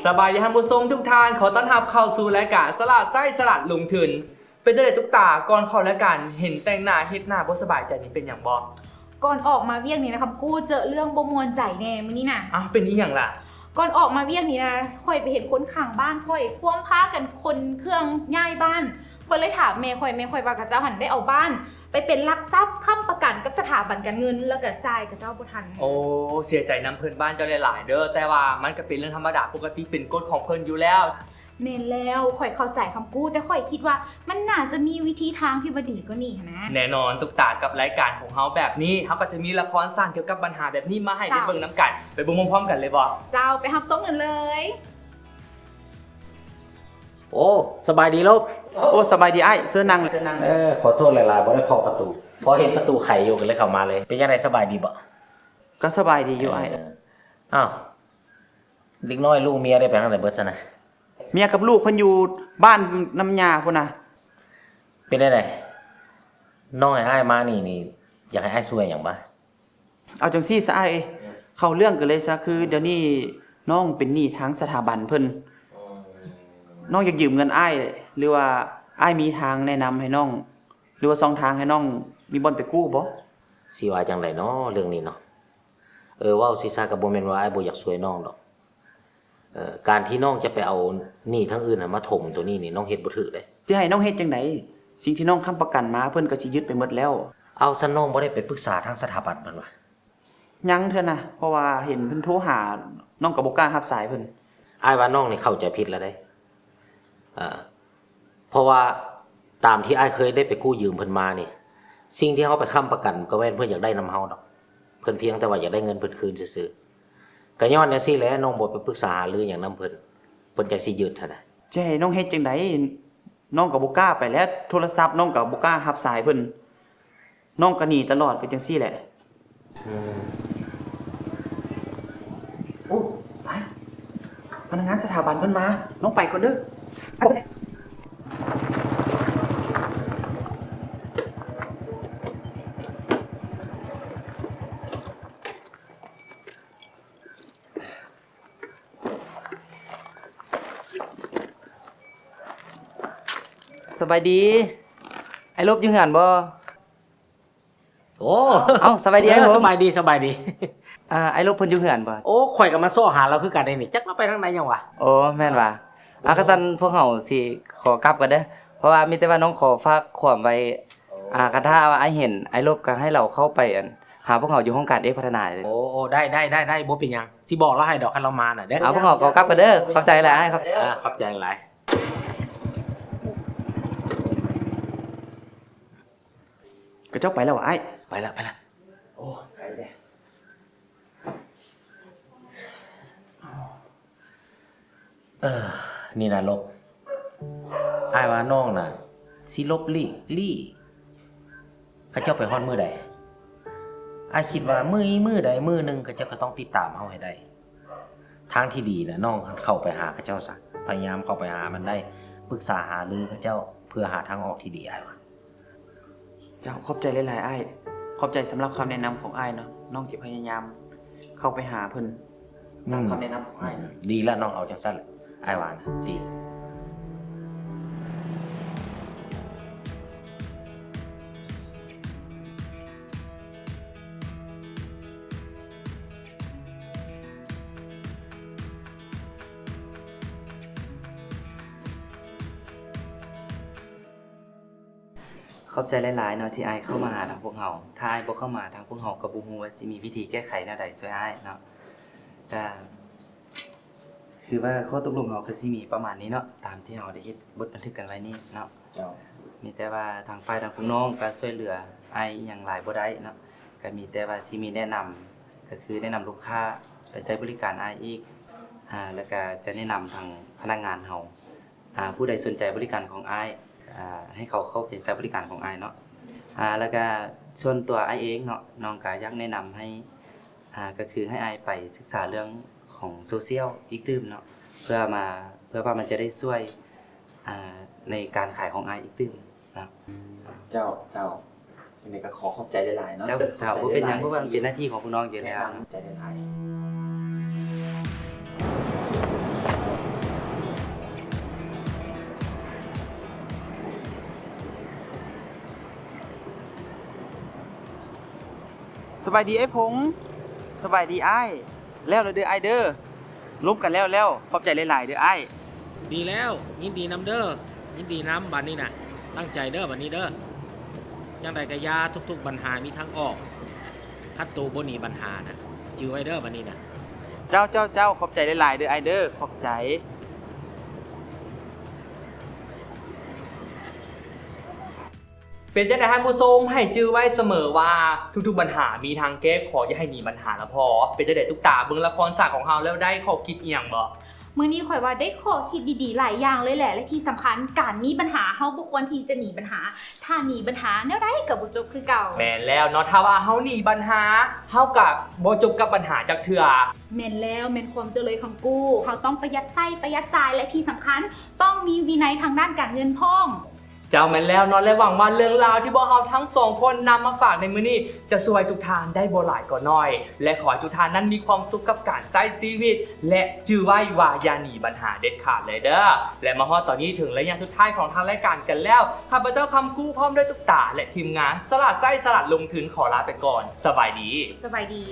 ສະບາຍດີທ່ານຜູ້ຊົມທຸກທ່ານ, ຂໍຕ້ອນຮັບເຂົ້າສູ່ລາຍການສະຫຼາດໃຊ້ສະຫຼາດລົງທຶນ. ເປັນຈັ່ງໃດຕຸກຕາ, ກ່ອນເຂົ້າລາຍການເຫັນແຕ່ງໜ້າເຮັດໜ້າບໍ່ສະບາຍໃຈນີ້ເປັນຫຍັງບໍ່? ກ່ອນອອກມາວຽກນີ້ນະຄຳກູ້ ເຈີເລື່ອງບໍ່ມ່ວນໃຈແດ່ມື້ນີ້ນະ. ອ້າວ ເປັນອີ່ຫຍັງລະ? ກ່ອນອອກມາວຽກນີ້ນະ ຂ້ອຍໄປເຫັນຄົນຂ້າງບ້ານຂ້ອຍພວມພາກັນຂົນເຄື່ອງຍ້າຍບ້ານ. ຂ້ອຍເລີຍຖາມແມ່ຂ້ອຍ, ແມ່ຂ້ອຍວ່າເຂົາເຈົ້າຫັ້ນໄດ້ເອົາບ້ານໄປເປັນຫຼັກຊັບຄ້ຳປະກັນກັບສະຖາບັນການເງິນ ແລ້ວກໍຈ່າຍເຂົາເຈົ້າບໍ່ທັນ. ໂອ້ ເສຍໃຈນຳເພື່ອນບ້ານເຈົ້າຫຼາຍໆເດີ, ແຕ່ວ່າມັນກໍເປັນເລື່ອງທຳມະດາປົກກະຕິ ເປັນກົດຂອງເພິ່ນຢູ່ແລ້ວ. ແມ່ນແລ້ວ, ຂ້ອຍເຂົ້າໃຈຄຳກູ້, ແຕ່ຂ້ອຍຄິດວ່າມັນໜ້າຈະມີວິທີທາງທີ່ວ່າດີກວ່ານີ້ຫັ້ນນະ. ແນ່ນອນ, ຕຸກຕາ, ກັບລາຍການຂອງເຮົາແບບນີ້, ເຮົາກໍຈະມີລະຄອນສັ້ນກ່ຽວກັບບັນຫາແບບນີ້ມາໃຫ້ໄດ້ເບິ່ງນຳກັນ. ເຈົ້າ. ໄປເບິ່ງພ້ອມໆກັນເລີຍບໍ່? ເຈົ້າ, ໄປຮັບຊົມກັນເລີຍ. ໂອ້ ສະບາຍດີລູກ. ໂອ້ ສະບາຍດີອ້າຍ, ເຊີນນັ່ງ. ເຊີນນັ່ງ. ເອີ ຂໍໂທດຫຼາຍໆ, ບໍ່ໄດ້ເຄາະປະຕູ, ພໍເຫັນປະຕູໄຂຢູ່ ກໍເລີຍເຂົ້າມາເລີຍ. ເປັນຈັ່ງໃດ, ສະບາຍດີບໍ່? ກໍສະບາຍດີຢູ່ອ້າຍ. ເອີ ອ້າວ ເດັກນ້ອຍລູກເມຍໄດ້ໄປທາງໃດເບິດຊັ້ນນະ? ເມຍກັບລູກເພິ່ນຢູ່ບ້ານນຳຍ່າພຸ້ນນະ. ເປັນແນວໃດ? ນ້ອງໃຫ້ອ້າຍມານີ້ ນີ້ ຢາກໃຫ້ອ້າຍຊ່ວຍຫຍັງບໍ່? ເອົາຈັ່ງຊີ້ຊະອ້າຍເອີຍ, ເອີ ເຂົ້າເລື່ອງກັນເລີຍຊະ, ຄືດຽວນີ້ນ້ອງເປັນໜີ້ທາງສະຖາບັນເພິ່ນ. ອໍ ນ້ອງຢາກຢືມເງິນອ້າຍ, ຫຼືວ່າອ້າຍມີທາງແນະນຳໃຫ້ນ້ອງ ຫຼືວ່າຊ່ອງທາງໃຫ້ນ້ອງມີບ່ອນໄປກູ້ບໍ່? ຊິວ່າຈັ່ງໃດນໍເລື່ອງນີ້ເນາະ? ເອີ ເວົ້າຊິຊະກໍບໍ່ແມ່ນວ່າອ້າຍບໍ່ຢາກຊ່ວຍນ້ອງດອກ. ເອີ ການທີ່ນ້ອງຈະໄປເອົາໜີ້ທາງອື່ນນະມາຖົມໂຕນີ້ນີ້ ນ້ອງເຮັດບໍ່ຖືກເດ້. ຊິໃຫ້ນ້ອງເຮັດຈັ່ງໃດ? ສິ່ງທີ່ນ້ອງຄ້ຳປະກັນມາເພິ່ນກໍຊິຍຶດໄປໝົດແລ້ວ. ເອົາ ຊັ້ນນ້ອງບໍ່ໄດ້ໄປປຶກສາທາງສະຖາບັນເພິ່ນຫວາ? ຍັງເທື່ອນະ, ເພາະວ່າເຫັນເພິ່ນໂທຫາ ນ້ອງກໍບໍ່ກ້າຮັບສາຍເພິ່ນ. ອ້າຍວ່ານ້ອງນີ້ເຂົ້າໃຈຜິດແລ້ວເດ້. ເອີ ເພາະວ່າຕາມທີ່ອ້າຍເຄີຍໄດ້ໄປກູ້ຢືມເພິ່ນມານີ້ ສິ່ງທີ່ເຮົາໄປຄ້ຳປະກັນກໍແມ່ນເພິ່ນຢາກໄດ້ນຳເຮົາດອກ, ເພິ່ນພຽງແຕ່ວ່າຢາກໄດ້ເງິນເພິ່ນຄືນຊື່ໆ. ກໍຍ້ອນແນວຊີ້ແຫຼະ ນ້ອງບໍ່ໄປປຶກສາຫາລືຫຍັງນຳເພິ່ນ, ເພິ່ນຈັ່ງຊິຍຶດຫັ້ນນະ. ຈະໃຫ້ນ້ອງເຮັດຈັ່ງໃດ? ນ້ອງກໍບໍ່ກ້າໄປແຫຼະ, ໂທລະສັບນ້ອງກໍບໍ່ກ້າຮັບສາຍເພິ່ນ. ນ້ອງກໍໜີຕະຫຼອດ ກໍຈັ່ງຊີ້ແຫຼະ. ອືມ ໂອ້ ຕາຍ ພະນັກງານສະຖາບັນເພິ່ນມາ, ນ້ອງໄປກ່ອນເດີ. ສະບາຍດີ. ອ້າຍລົບຢູ່ເຮືອນບໍ່? ໂອ້ ເອົ້າ ສະບາຍດີອ້າຍ ເອີ ຜົມ ສະບາຍດີ ສະບາຍດີ. ອ່າ ອ້າຍລົບເພິ່ນຢູ່ເຮືອນບໍ່? ໂອ້ ຂ້ອຍກໍມາຊອກຫາລາວຄືກັນເດນີ້ ຈັກລາວໄປທາງໃດຫຍັງຫວະ. ໂອ້ ແມ່ນຫວາ? ໂອ້ ອ່າ ຄັນຊັ້ນພວກເຮົາຊິຂໍກັບກ່ອນເດີ ເພາະວ່າມີແຕ່ວ່ານ້ອງຂໍຝາກຄວາມໄວ້. ໂອ້ ອ່າ ຄັນຖ້າວ່າອ້າຍເຫັນອ້າຍລົບ ກໍໃຫ້ລາວເຂົ້າໄປ ອັນ ຫາພວກເຮົາຢູ່ຫ້ອງການເອກພັດທະນາເລີຍ. ໂອ້ ໂອ້ ໄດ້ ໄດ້ ໄດ້ ບໍ່ເປັນຫຍັງ ຊິບອກລາວໃຫ້ດອກ ຄັນລາວມານະເດີ. ອ່າ ພວກເຮົາຂໍກັບກ່ອນເດີ. ຂອບໃຈຫຼາຍອ້າຍ. ອ່າ ຂອບໃຈຫຼາຍ. ຂະເຈົ້າໄປແລ້ວຫວາອ້າຍ? ໄປລະ ໄປລະ. ໂອ້ ໄກເດ້. ເອີ ນີ້ນະລົບ ອ້າຍວ່ານ້ອງນະຊິຫຼົບຫຼີກລີ້ ເຂົາເຈົ້າໄປຮອດມື້ໃດ? ອ້າຍຄິດວ່າມື້ ມື້ໃດມື້ໜຶ່ງເຂົາເຈົ້າກໍຕ້ອງຕິດຕາມເຮົາໃຫ້ໄດ້. ທາງທີ່ດີນະ ນ້ອງເຂົ້າໄປຫາເຂົາເຈົ້າຊະ ພະຍາຍາມເຂົ້າໄປຫາມັນໄດ້ ປຶກສາຫາລືເຂົາເຈົ້າ ເພື່ອຫາທາງອອກທີ່ດີ ອ້າຍວ່າ. ເຈົ້າ ຂອບໃຈຫຼາຍໆ ອ້າຍ. ຂອບໃຈສຳລັບຄຳແນະນຳຂອງອ້າຍເນາະ. ນ້ອງຈະພະຍາຍາມເຂົ້າໄປຫາເພິ່ນຕາມຄຳແນະນຳຂອງອ້າຍ. ອືມ ອືມ ດີລະ ນ້ອງເອົາຈັ່ງຊັ້ນລະ ອ້າຍວ່ານະ ດີ. ຂອບໃຈຫຼາຍໆເນາະ ທີ່ອ້າຍເຂົ້າມາຫາທາງພວກເຮົາ. ຖ້າອ້າຍບໍ່ເຂົ້າມາ ທາງພວກເຮົາກໍບໍ່ຮູ້ວ່າຊິມີວິທີແກ້ໄຂແນວໃດຊ່ວຍອ້າຍເນາະ. ກະຄືວ່າຂໍ້ຕົກລົງເຮົາກໍຊິມີປະມານນີ້ເນາະ ຕາມທີ່ເຮົາໄດ້ເຮັດບົດບັນທຶກກັນໄວ້ນີ້ເນາະ. ເຈົ້າ. ມີແຕ່ວ່າທາງຝ່າຍທາງພວກນ້ອງກໍຊ່ວຍເຫຼືອອ້າຍອີ່ຫຍັງຫຼາຍບໍ່ໄດ້ເນາະ. ກໍມີແຕ່ວ່າຊິມີແນະນຳ ກໍຄືແນະນຳລູກຄ້າໄປໃຊ້ບໍລິການອ້າຍອີກ ອາ ແລ້ວກໍຈະແນະນຳທາງພະນັກງານເຮົາ ອາ ຜູ້ໃດສົນໃຈບໍລິການຂອງອ້າຍ ອາ ໃຫ້ເຂົາເຂົ້າໄປໃຊ້ບໍລິການຂອງອ້າຍເນາະ. ອາ ແລ້ວກະສ່ວນຕົວອ້າຍເອງເນາະ ນ້ອງກະຢາກແນະນຳໃຫ້ ອາ ກະຄືໃຫ້ອ້າຍໄປສຶກສາເລື່ອງຂອງໂຊຊຽວອີກຕື່ມເນາະ ເພື່ອມາ ເພື່ອວ່າມັນຈະໄດ້ຊ່ວຍ ອາ ໃນການຂາຍຂອງອ້າຍອີກຕື່ມເນາະ. ເຈົ້າ ເຈົ້າ. ຈັ່ງໃດກໍຂໍຂອບໃຈຫຼາຍໆເນາະ. ເຈົ້າ ເຈົ້າ ບໍ່ເປັນຫຍັງ ເພາະວ່າມັນເປັນໜ້າທີ່ຂອງພວກນ້ອງຢູ່ແລ້ວ. ຂອບໃຈຫຼາຍໆ. ສະບາຍດີອ້າຍພົງ. ສະບາຍດີອ້າຍ. ແລ້ວແລ້ວເດີອ້າຍເດີ. ລົມກັນແລ້ວແລ້ວ. ຂອບໃຈຫຼາຍໆເດີອ້າຍ. ດີແລ້ວ, ຍິນດີນຳເດີ. ຍິນດີນຳ. ບາດນີ້ນະ ຕັ້ງໃຈເດີ ບາດນີ້ເດີ. ຈັ່ງໃດກະຢ່າ, ທຸກໆບັນຫາມີທາງອອກ. ຄັນໂຕບໍ່ໜີບັນຫານະ, ຈື່ໄວ້ເດີ ບາດນີ້ນະ. ເຈົ້າ ເຈົ້າ ເຈົ້າ. ຂອບໃຈຫຼາຍໆເດີອ້າຍເດີ. ຂອບໃຈ. ເປັນຈັ່ງໃດທ່ານຜູ້ຊົມ? ໃຫ້ຈື່ໄວ້ສະເໝີວ່າ ທຸກໆບັນຫາມີທາງແກ້, ຂໍຢ່າໃຫ້ໜີບັນຫາລະພໍ. ເປັນຈັ່ງໃດຕຸກຕາ ເບິ່ງລະຄອນສາກຂອງເຮົາແລ້ວໄດ້ຂໍ້ຄິດອີ່ຫຍັງບໍ່? ມື້ນີ້ຂ້ອຍວ່າໄດ້ຂໍ້ຄິດດີໆຫຼາຍຢ່າງເລີຍແຫຼະ ແລະທີ່ສຳຄັນ ການມີບັນຫາເຮົາບໍ່ຄວນທີ່ຈະໜີບັນຫາ, ຖ້າໜີບັນຫາແນວໃດກະບໍ່ຈົບຄືເກົ່າ. ແມ່ນແລ້ວເນາະ, ຖ້າວ່າເຮົາໜີບັນຫາ ເຮົາກະບໍ່ຈົບກັບບັນຫາຈັກເທື່ອ. ແມ່ນແລ້ວ, ແມ່ນຄວາມເຈົ້າເລີຍຄຳກູ້. ເຮົາຕ້ອງປະຢັດໃຊ້ປະຢັດຈ່າຍ ແລະທີ່ສຳຄັນ ຕ້ອງມີວິໄນທາງດ້ານການເງິນພ້ອມ. ເຈົ້າ ແມ່ນແລ້ວເນາະ ແລະຫວັງວ່າເລື່ອງລາວທີ່ພວກເຮົາທັງສອງຄົນນຳມາຝາກໃນມື້ນີ້ ຈະຊ່ວຍທຸກທ່ານໄດ້ບໍ່ຫຼາຍກໍໜ້ອຍ ແລະຂໍໃຫ້ທຸກທ່ານນັ້ນມີຄວາມສຸກກັບການໃຊ້ຊີວິດ ແລະຈື່ໄວ້ວ່າຢ່າໜີບັນຫາເດັດຂາດເລີຍເດີ. ແລະມາຮອດຕອນນີ້ເຖິງໄລຍະສຸດທ້າຍຂອງທາງລາຍການກັນແລ້ວ, ຂ້າພະເຈົ້າຄຳກູ້ພ້ອມດ້ວຍຕຸກຕາ ແລະທີມງານສະຫຼາດໃຊ້ສະຫຼາດລົງທຶນ ຂໍລາໄປກ່ອນ. ສະບາຍດີ. ສະບາຍດີ.